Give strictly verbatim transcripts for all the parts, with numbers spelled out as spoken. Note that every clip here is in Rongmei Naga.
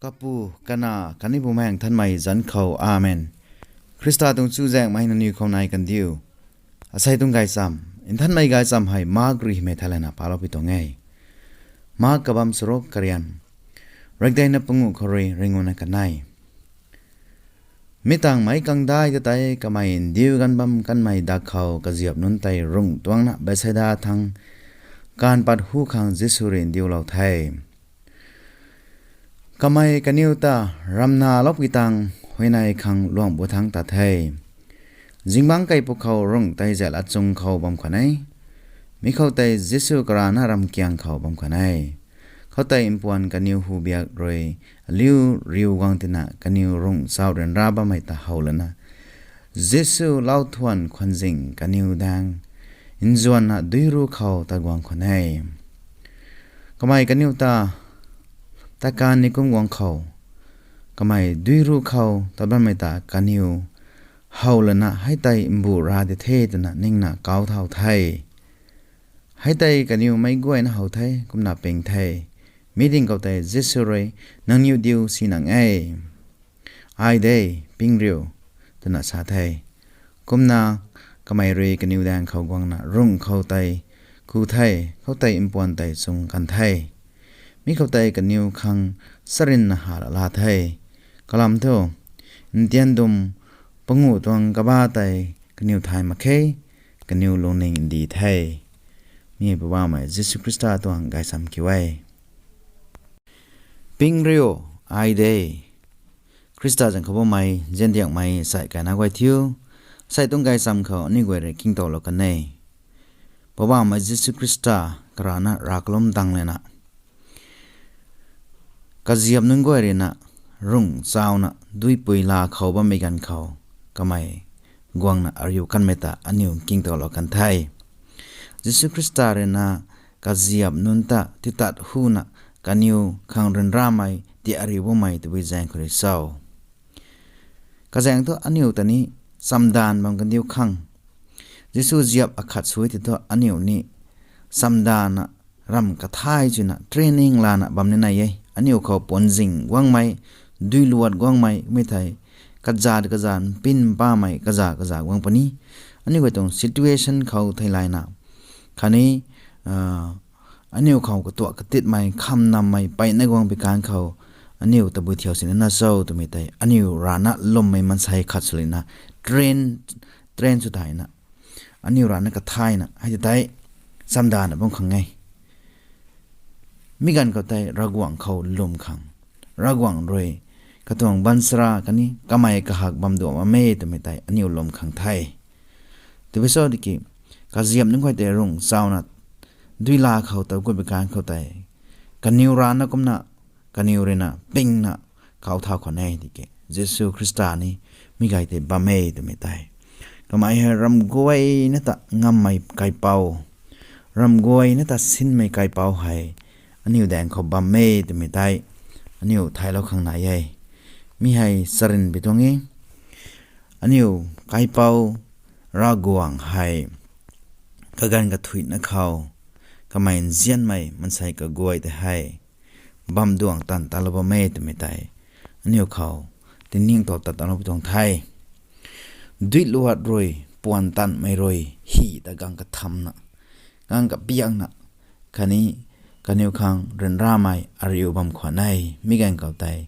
Kapu, Kanac khatni Bumaengh Nthanmei zanc khou, Amen. Khrista tuang chuzaenghmei nangniw khou nai kandiu. Asei tuang gaychamv, nthanmei gaychamv hei Mark rui hymei theilayna paloupui tuang e. Mark kabamv charuk karian, raikdeina panguh khou rui ringuna kanei. Mi tangv meic kangdai ta tei kamei ndiu ganv bam kanmei dak khou kaziap nunc tei rungh tuangna Bethsaida thangc kaanv pat hu khang Jisu rui ndiulou the. Kamei kaniw ta ramna loupui tangv huayney khang luang bu thangc tat the. Zingbangc kei pwkhou rungh tei zat lachung khou bam khwan e. Mi khou tei Jisu karana ramkiang khou bam khwan e. Khoutei mpuan kaniw hu biak rui aliu riu guang tina kaniw rungh chau ryanra bammei ta how lana, Jisu lau thuan khwan zing kaniw daeng nzuanna dui ru khou ta guang khwan e. Kamei kaniw ta takanv ni kum guang khou, kamei dui ru khou tat bammei ta kaniw how lana, hei tei mbu ra di the twna ningna kau thau the. Hei tei kaniw meic guayna how the, kumna ping the. Mi ding khou tei Jisu rui, Nangniw diu si nang e. Ai de, ping riu, twna sa the. Kumna kamei rui kaniw daeng khou guangna rungh khou tei ku the, khoutei mpuan tei chung kan the. Mi khou tei kaniw khang charynna hala la the. Kalam thu, ntian dum panguh tuang kaba tei kaniw thay mak khe, kaniw lungning ndi the. Mi hei Poubauhmei Jisu Khrista tuang gaychamv kiu e. Ping riu, ai de. Khrista zanc khou bammei, nziandiakmei sai kaina guay thiu, asei tuang gaychamv khou aniw guay rui kingtowlou kan e. Poubauhmei Jisu Khrista karana rav kalum dang lana, kaziap nunc guay ruina rungh chauna duipui la khou bammei ganv khou, kamei guangna ariu kanmei ta aniw kingtowlou kan the. Jisu Khrista ruina kaziap nunc ta titat huna kaniw khang ryanramei ti ariu bammei tabui zaeng khou rui cho? Kazaeng thu aniw ta ni chamdanv bam kandiu khang, Jisu ziap akhat sui ti thu aniw ni chamdanvna ramv kathay chuina training lana bam ni nai e. Aniw khou puanzing guangmei, duiluat guangmei, mi thei kazat kazat, mpin mpamei kazat kazat guang puni. Aniw guay tuang situation khou theilayna, khatni aniw khou katuak katitmei, khamnammei peyna guang pi kan khou, aniw tabui thiau sini na cho twmei tei aniw rana lwmmei maansei khat swlina train, train sw thayna, aniw rana kathayna hei ti tei chamdanvna bam khang e. Mi ganv khou tei Ravguangc khou lwm khang, Ravguangc rui katuang baanchara khatni kamei kahak bam duam bam e twmei tei aniw lwm khang the. Tabui cho tiki, kaziap nunc guay tei rungh chauna duila khou ta gut pi kan khou tei, kaniw rana kumna, kaniw ruina pingna kau thau khwan e tiki, Jisu Khrista ni mi gay tei bam e twmei tei, kamei hei ram guayna ta ngammei kaipouc, ram guayna ta sinmei kaipouc hei aniw daeng khou bam e twmei tei aniw thaylou khang nai e. Mi hei charyn pi tuang e. Aniw kaipouc Ravguangc hei kaganv kathuina khou kamei nzianmei maansei kaguay tei hei bam duang tan talou bam e twmei tei aniw khou tiningtow tat talou pi tuang the. Duiluat rui, puan tanmei rui hi ta gang kathamna, gang kapiangna, khatni kaniw khang ryanramei ariu bam khwan e. Mi ganv khou tei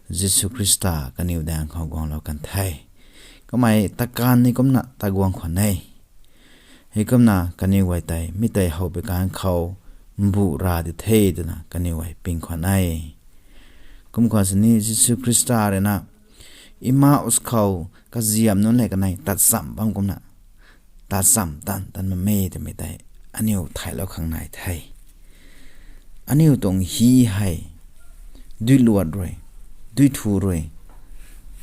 Jisu Khrista kaniw daeng khou guanglou kan the. Kamei takanv ni kumna ta guang khwan e. Heikumna kaniw guay tei mi tei how pi kan khou mbu ra di the twna kaniw guay ping khwan e. Kum khwan sini Jisu Khrista ruina Emmaus khou kaziap nunc le kanei tatcham bam kumna tatcham tan tan bam e twmei tei aniw thaylou khang nai the. Aniw tuang hi hei duiluat rui, duithu rui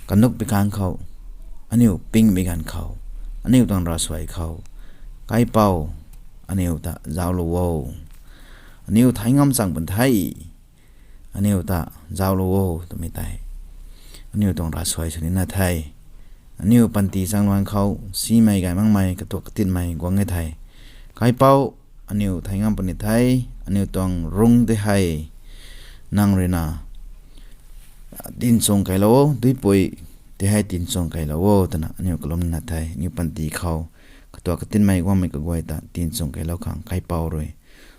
kanuk pi kan khou, aniw ping pi ganv khou, aniw tuang ravsuai khou, Kaipouc, aniw ta zauclou o, aniw thei ngam chang pun the, aniw ta zauclou o twmei tei aniw tuang ravsuai sw nina the. Aniw panty changluan khou simei gay makmei katuak katitmei guang e thei, Kaipouc, aniw thei ngam puni the, aniw tuang rungc tei hei nang ruina tinchung keylou o, duipui tei hei tinchung keylou o twna aniu kalumna the. Aniu panty khou katuak katinmei guangmei kaguay ta tinchung keylou khang kaipouc rui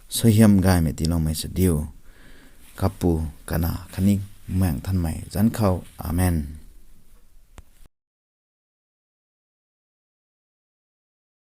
suaihiam gaymei tiiloumei sa diu. Kapu, Kanac khatni Bumaengh Nthanmei zanc khou. Amen.